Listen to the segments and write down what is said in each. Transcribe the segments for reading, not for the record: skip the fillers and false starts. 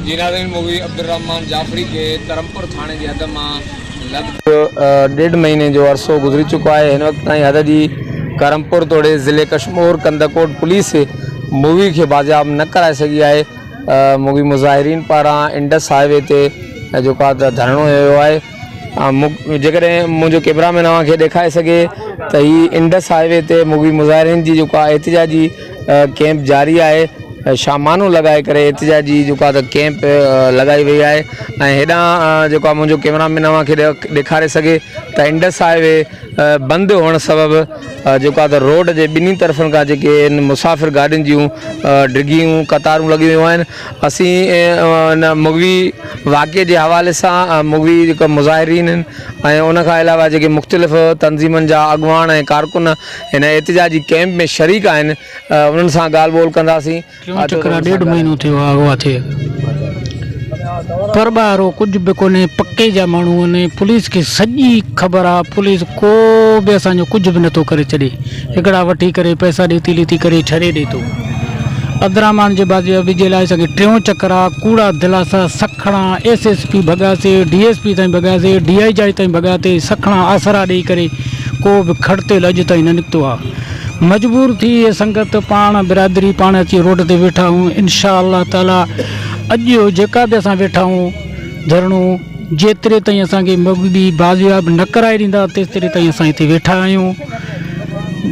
جي ناظرين مغوي عبدالرحمان جعفري کي ڪرمپور ٿاڻي جي حد مان لڳ ڀڳ ڏيڍ مهيني جو عرصو گذري چڪو آهي هن وقت تائين حد جي ڪرمپور توڙي ضلعي ڪشمور ڪنڌڪوٽ پوليس مغوي کي بازياب نه ڪرائي سگهي آهي مغوي مظاهرين پاران انڊس هاء وي تي جيڪو آهي ته ڌرڻو هنيو ويو آهي جيڪڏهن منهنجو ڪيمرا مين اوهان کي ڏيکاري سگهي ته هي انڊس هاء وي تي مغوي مظاهرين جي جيڪو آهي احتجاجي ڪيمپ جاري آهي شامانو لڳائي ڪري احتجاجي جيڪو آهي ته ڪيمپ لڳائي وئي آهي ۽ هيڏانهن جيڪو آهي منهنجو ڪيمرا مين اوهان کي ڏيکاري سگهي ته انڊس هاء وي بند هئڻ سبب جيڪو آهي ته روڊ جي ٻنهي طرفن کان جيڪي آهن مسافر گاڏين جون ڊگهيون قطارون لڳي ويون آهن اسين ان مغوي واقعي جي حوالي سان مغوي جيڪا مظاهرين آهن ۽ ان کان علاوه جيڪي مختلف تنظيمن جا اڳواڻ ۽ ڪارڪن هن احتجاجي ڪئمپ ۾ شريڪ آهن انهن سان ڳالهه ٻولهه ڪنداسين. ٽيون چڪر آ ڏيڍ مهينو ٿيو آ اغوا ٿئي پر ٻاهرو ڪجهه به ڪونهي پڪي جا ماڻهو آهن پوليس کي سڄي خبر آ پوليس ڪو به اسان جو ڪجهه به نٿو ڪري ڇڏي هڪڙا وٺي ڪري پئسا ڏيتي ليتي ڪري ڇڏي ڏي ٿو عبدالرحمان جي بازيابي جي لاء اسان کي ٽيون چڪر آ ڪوڙا دلاسا سکڻا ايس ايس پي ڀڳاسي ڊي ايس پي تائين ڀڳاسي ڊي I جي تائين ڀڳاتي سکڻا آسرا ڏئي ڪري ڪو به کڙ تيل اڄ تائين نه نڪتو آ مجبور ٿي هي سنگت پاڻ برادري پاڻ اچي روڊ تي ويٺا آهيون انشاء الله تعالي اڄ جيڪا به اسان ويٺا آهيون ڌرڻو جيتري تائين اسان کي مغوي بازياب نه ڪرائي ڏيندا تيستري تائين اسان هتي ويٺا آهيون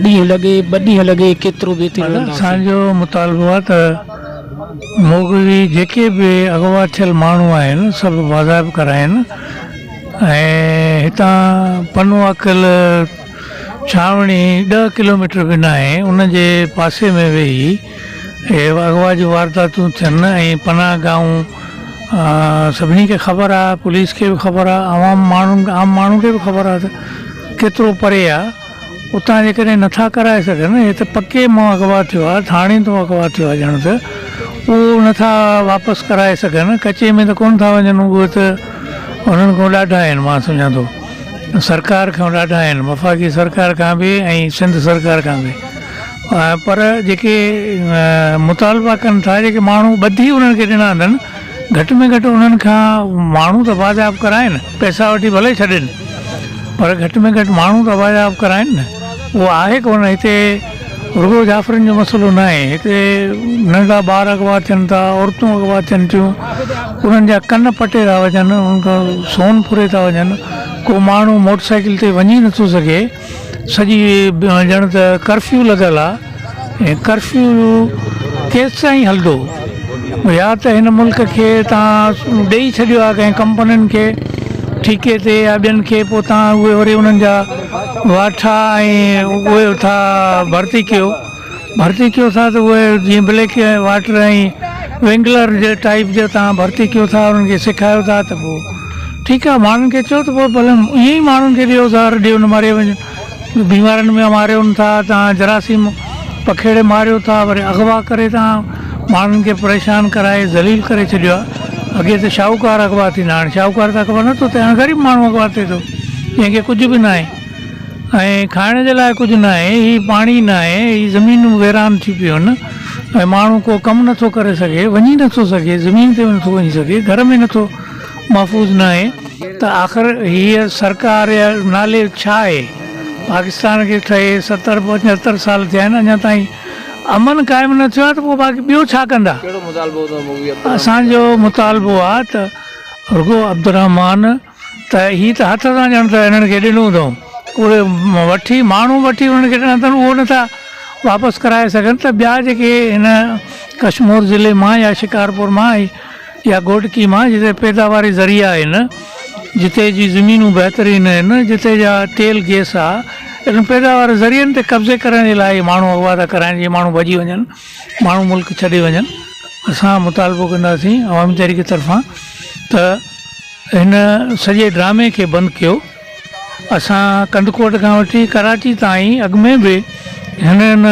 ڏينهن لڳي ٻه ڏينهن لڳي ڪيترو به هتي رهنداسين. اسان جو مطالبو آهي ته مغوي جيڪي به اغوا ٿيل ماڻهو آهن سڀ بازياب ڪرائين ۽ هتان پنوعاقل ڇانوڻي ڏهه ڪلوميٽر به ناهي ان جي پاسي ۾ ويهي اهي اغوا جون وارداتون ٿين ۽ پناهه گاهون سڀني کي خبر آهي پوليس کي به خبر آهي عوام ماڻهن عام ماڻهو کي به خبر آهي ته ڪيترو پري آهي اتان جيڪڏهن نٿا ڪرائي سگهن هي ته پڪي مان اغوا ٿيو آهي ٿاڻي تون اغوا ٿيو آهي ڄڻ ته اهو نٿا واپس ڪرائي سگهن ڪچي ۾ ته ڪونه ٿا وڃن اهي ته انهن کان ڏاڍا آهن مان سمجهان ٿو سرڪار کان ڏاڍا آهن وفاقي سرڪار کان به ۽ سنڌ سرڪار کان به پر جيڪي مطالبا ڪن ٿا جيڪي ماڻهو ٻڌي انهن کي ڏنا اٿن گهٽ ۾ گهٽ انهن کان ماڻهو ته بازياب ڪرائن پئسا وٺي ڀلي ڇڏين پر گهٽ ۾ گهٽ ماڻهو ته بازياب ڪرائن نه اهو آهي ڪونه هتي رڳو جعفرين جو مسئلو نه آهي هتي ننڍڙا ٻار اغوا ٿين ٿا عورتون اغوا ٿين ٿيون انهن جا ڪن پٽي ٿا وڃن انهن کان سون ڦري ٿا وڃن ڪو ماڻهو موٽر سائيڪل تي وڃي نٿو سگهي سڄي ڄڻ ته ڪرفيو لڳل آهي ۽ ڪرفيو ڪيستائين هلندو يا ته هن ملڪ کي تان ڏئي ڇڏيو آهي ڪنهن ڪمپنين کي ٺيڪي تي يا ٻين کي پوء تان اهي وري انهن جا واٺا ۽ اهي ٿا ڀرتي ڪيو ڀرتي ڪيو ٿا ته اهي جيئن بليڪ واٽر ۽ وينگلر جي ٽائيپ جا تان ڀرتي ڪيو ٿا انهن کي سکايو ٿا ته پوء ٺيڪ آهي ماڻهن کي چئو ته پوء ڀلي ائين ئي ماڻهن کي ڏيو زهر ڏيو نه مري وڃن بيمارين ۾ ماريو ٿا تان جراثيم پکيڙي ماريو ٿا وري اغوا ڪري تان ماڻهن کي پريشان ڪرائي ذليل ڪري ڇڏيو آهي اڳي ته شاهوڪار اغوا ٿيندا هاڻي شاهوڪار ته اغوا نٿو ٿئي هاڻي غريب ماڻهو اغوا ٿئي ٿو جنهن کي ڪجهه به ناهي ۽ کائڻ جي لاء ڪجهه ناهي، هي پاڻي ناهي، هي زمينون ويران ٿي پيون آهن ۽ ماڻهو ڪو ڪم نٿو ڪري سگهي، وڃي نٿو سگهي، زمين تي به نٿو وڃي سگهي، گهر ۾ نٿو محفوظ ناهي ته آخر هيء سرڪار يا نالي ڇا آهي؟ پاڪستان کي ٺهي ستر پنجهتر سال ٿيا آهن اڃا تائين امن قائم نه ٿيو آهي ته پوء باقي ٻيو ڇا ڪندا؟ اسان جو مطالبو آهي ته رڳو عبدالرحمان ته هي ته هٿ سان ڄڻ ته هنن کي ڏنو اٿئون. اهي وٺي ماڻهو وٺي انهن کي ڏنا اٿن اهو نٿا واپس ڪرائي سگهن ته ٻيا جيڪي هن ڪشمور ضلعي مان يا شڪارپور مان يا گهوٽڪي مان جتي پيداواري ذريعا آهن جتي جي زمينون بهترين آهن جتي جا تيل گئس آهي انهن پيداواري ذريعن تي قبضي ڪرڻ جي لاء اهي ماڻهو اغوا ٿا ڪرائن جيئن ماڻهو ڀڄي وڃن ماڻهو ملڪ ڇڏي وڃن اسان مطالبو ڪنداسين عوامي تحريڪ طرفان ته هن سڄي ڊرامي کي بند ڪيو. اسان ڪنڌڪوٽ کان وٺي ڪراچي تائين اڳ ۾ به هنن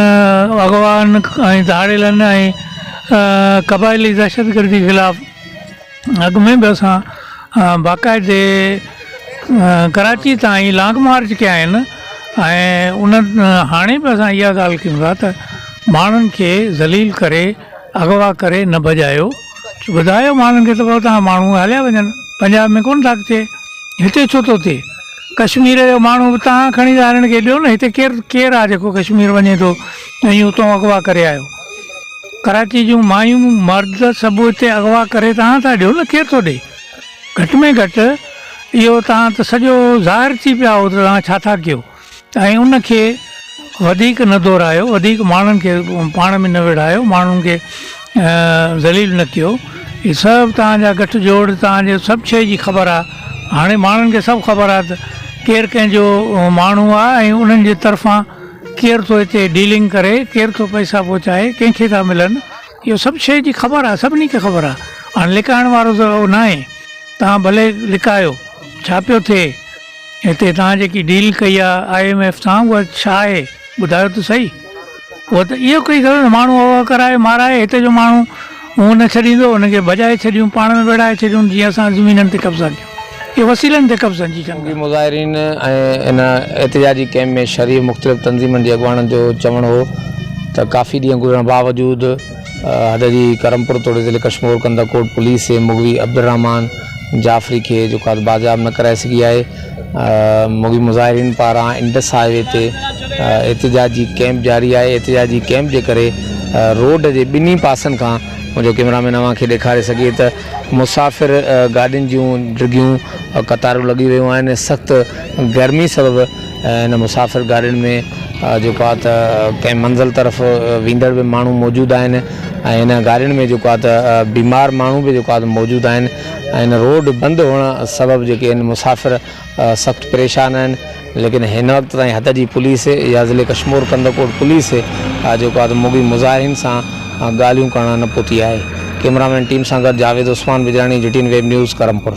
اغوائن ۽ ڌاڙيلن ۽ قبائلي دهشتگردي خلاف اڳ ۾ به اسان باقاعدي ڪراچي تائين لانگ مارچ ڪيا آهن ۽ ان هاڻي به اسان اها ڳالهه ڪيون ٿا ته ماڻهن کي ذليل ڪري اغوا ڪري نه ڀڄايو. ٻڌايو ماڻهن کي ته بابا توهان ماڻهو هليا وڃن پنجاب ۾ ڪونه ٿا ٿئي هتي ڇو ٿو ٿئي ڪشمير جو ماڻهو به توهان کڻي ٿا هنن کي ڏيو نه هتي ڪير ڪير آهي جيڪو ڪشمير وڃي ٿو ۽ اتان اغوا ڪري آيو ڪراچي جون مايون مرد سڀ هتي اغوا ڪري توهان ٿا ڏيو نه ڪير ٿو ڏئي گهٽ ۾ گهٽ اهو توهان ته سڄو ظاهر ٿي پيا آهو ته توهان ڇا ٿا ڪيو ۽ ان کي وڌيڪ نه دهرايو وڌيڪ ماڻهن کي پاڻ ۾ نه وڙهايو ماڻهن کي ذليل نه ڪيو هي سڀ توهان جا ڳٺ جوڙ توهان جي سڀ شيء جي خبر آهي هاڻي ماڻهن کي سڀ خبر آهي ته ڪير ڪنهن جو ماڻهو آهي ۽ انهن جي طرفان ڪير ٿو هتي ڊيلنگ ڪري ڪير ٿو پئسا پهچائي ڪنهن کي ٿا ملن اهو سڀ شيء جي خبر آهي سڀني کي خبر آهي هاڻي لڪائڻ وارو ته اهو ناهي توهان ڀلي لڪايو ڇا پيو ٿئي هتي توهان جيڪي ڊيل ڪئي آهي I M F سان اها ڇا آهي ٻڌايو ته سهي اها ته اهو ڪئي اٿو نه ماڻهو اغوا ڪرائي مارائي هتي جو ماڻهو اهو نه ڇڏيندو ان کي ڀڄائي ڇڏيون پاڻ ۾ ويڙهائي ڇڏيون جيئن اسان زمينن تي قبضا ڪيون اهي وسيلن تي قبضن جي جنگ آهي. مظاهرين ۽ ان احتجاجي ڪئمپ ۾ شريڪ مختلف تنظيمن جي اڳواڻن جو چوڻ هو ته ڪافي ڏينهن گذرڻ باوجود حد جي ڪرمپور توڙي ضلعي ڪشمور ڪنڌڪوٽ پوليس مغوي عبدالرحمان جعفري کي جيڪو آهي بازياب نه ڪرائي سگهي آهي مغوي مظاهرين پاران انڊس هاء وي تي احتجاجي ڪئمپ جاري آهي احتجاجي ڪئمپ جي ڪري روڊ جي ٻنهي پاسن کان منهنجو ڪئميرا مين اوهان کي ڏيکاري سگهي ته مسافر گاڏين جون ڊگهيون قطارون لڳي ويون آهن سخت گرمي سبب هن مسافر گاڏين ۾ جيڪو آهي ته ڪنهن منزل طرف ويندڙ به ماڻهو موجود آهن ۽ هن گاڏين ۾ جيڪو آهي ته بيمار ماڻهو به جيڪو آهي ته موجود آهن ۽ هن روڊ بند هئڻ سبب جيڪي آهن مسافر سخت پريشان آهن ليڪن هن وقت تائين حد جي پوليس يا ضلعي ڪشمور ڪنڌڪوٽ پوليس جيڪو آهي ته مغوي مظاهرين سان ڳالهيون ڪرڻ نه پهتي آهي ڪئميرامين ٽيم سان گڏ Javed Usman Bijrani G T N web news Karampur.